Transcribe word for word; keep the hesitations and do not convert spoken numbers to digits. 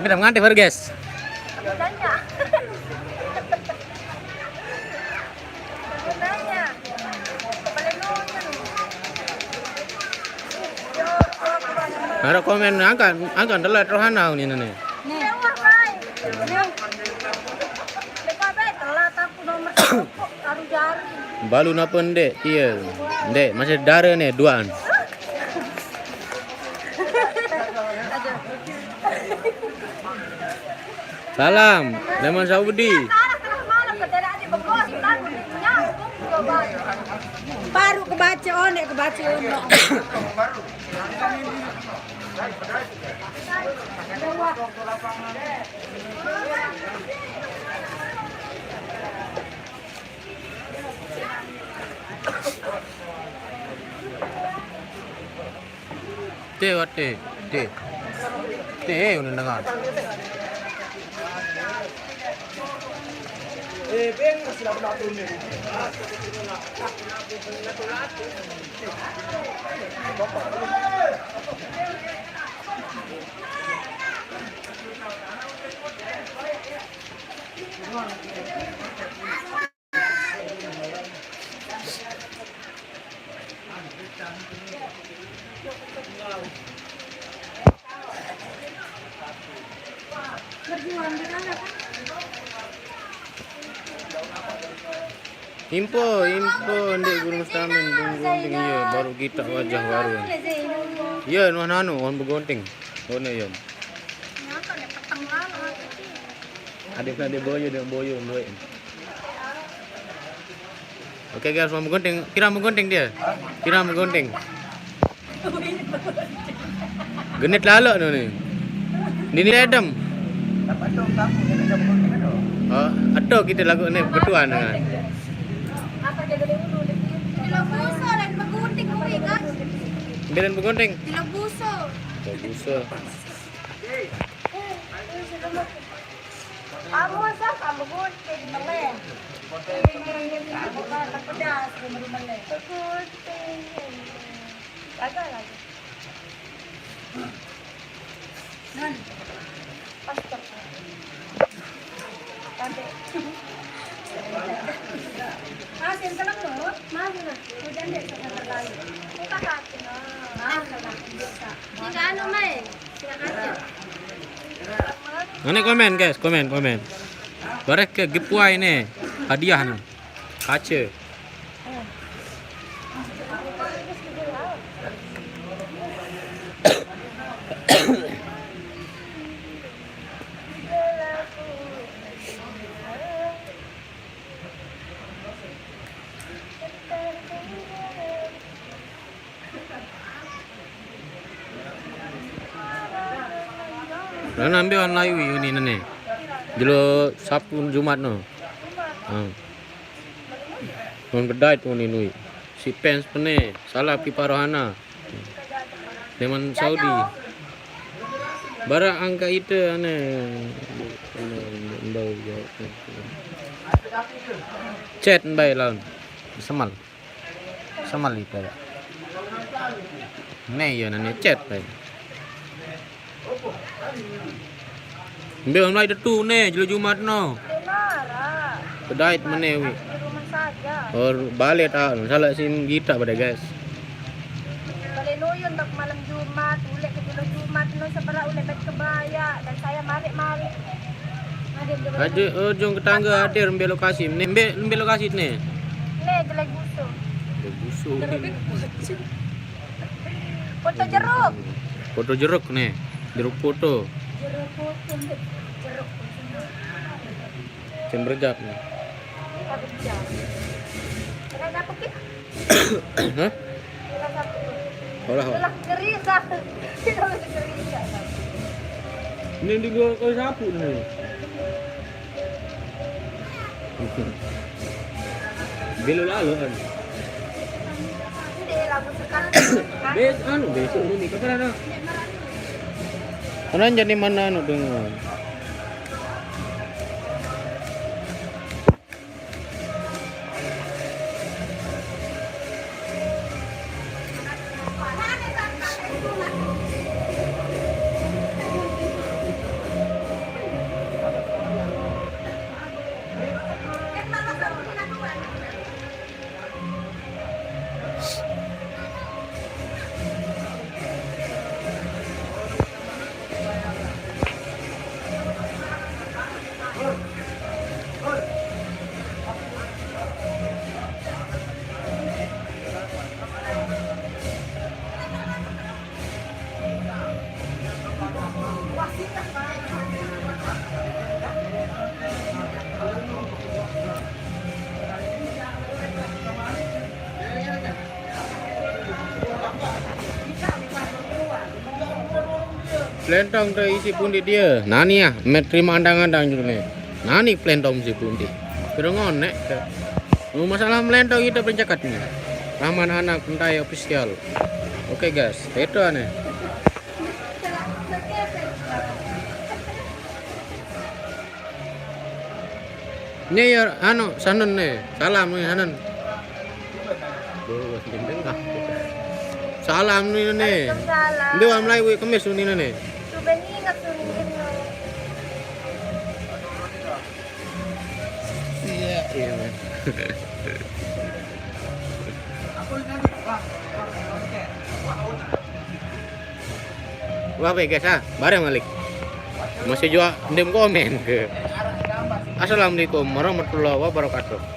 Mira, mengante baru, guys. Araq komen angkat, angkat telat rohana ni nane. Nih. Lepas bae telat aku nomor satu kok taruh jari. Balu napa, Ndek? Iya. Ndek, masih dara nih, duaan. Salam, leman Saudi. Baru kebaca, oh, nek kebaca, oh, nek. Te, wate, te. Te, eh, udah dengar. Info, info, Ndek Guru Mustamin, Gunting, iya, baru kita wajah baru. Iya, nuh nanu, on begonting. Ono, iya. Ada, ada boyo, ada boyo, boyo. Oke, guys, mau menggunting. Kira menggunting dia. Kira menggunting. Genit lalok tu ni. Dini redem. Oh, atau kita lagu ni bertuan dengan. Bilang menggunting. Busa. Kamu masa kamu gunting, temen. Kamu kata pedas, kamu di mana? Gunting. Gagal lagi. Nun. Pas. Masih tenang, loh. Masih, nah. Hujan deh, sebentar lagi. Buka hati, nah. Maaf, nah, biasa. Ini anu, Mai. Silakan. Ini komen, guys, komen, komen. Bareh ke giveaway ni. Hadiah ni. Kaca. Lalu ambil online wi ni nane. Jelo Sabtu Jumat no. Ha. Mun bedait mun ni nui. Si pens pene, salah pipa rohana. Leman Saudi. Barak angka ite ane. Chat mbai laun. Semal. Semal ite ya. Ne ya nane chat mbai. Mbe online tetu ne, jelo Jumat no. Bedait mene wi. Or balik ah, salah sim gita pada, guys. Balik nuyun tak malam Jumat, ulek ke jelo Jumat no sebelah ulek bet kebaya dan saya marik-marik. Aja ujung ketangga hadir mbe lokasi. Ne mbe, mbe lokasi ne. Ne jelek busuk. Jelek busuk. Foto jeruk. Foto jeruk nih. Jeruk foto. Jeruk foto, jeruk. Cembergap nih. Apa dia? Kena apa ki? Hah? Kena apa? Olah. Olah ngeri sah. Ngeri sah. Ini di gua kau sapu nih. Belo lalo kan. Bes anu besok ini kapan ada? Orang jadi mana anu dengan. Plentong tu isi pundi dia. Nani ah, met terima andang-andang juga nih. Nani plentong isi pundi. Kira ngonek ke. Mau masalah melentong itu pencakat nih. Rahman Anak Pentai Official. Oke guys, itu aneh. Ini ya anu Sanun nih. Salam nih Sanun. Duh, gendeng ah. Salam nih nih. Waalaikumsalam. Dia mulai wih kemis nih nih. Sudah ingat sudah. Iya, iya men. Wah, baik guys ah, bareng balik. Masih juga ndim komen ke. Assalamualaikum warahmatullahi wabarakatuh.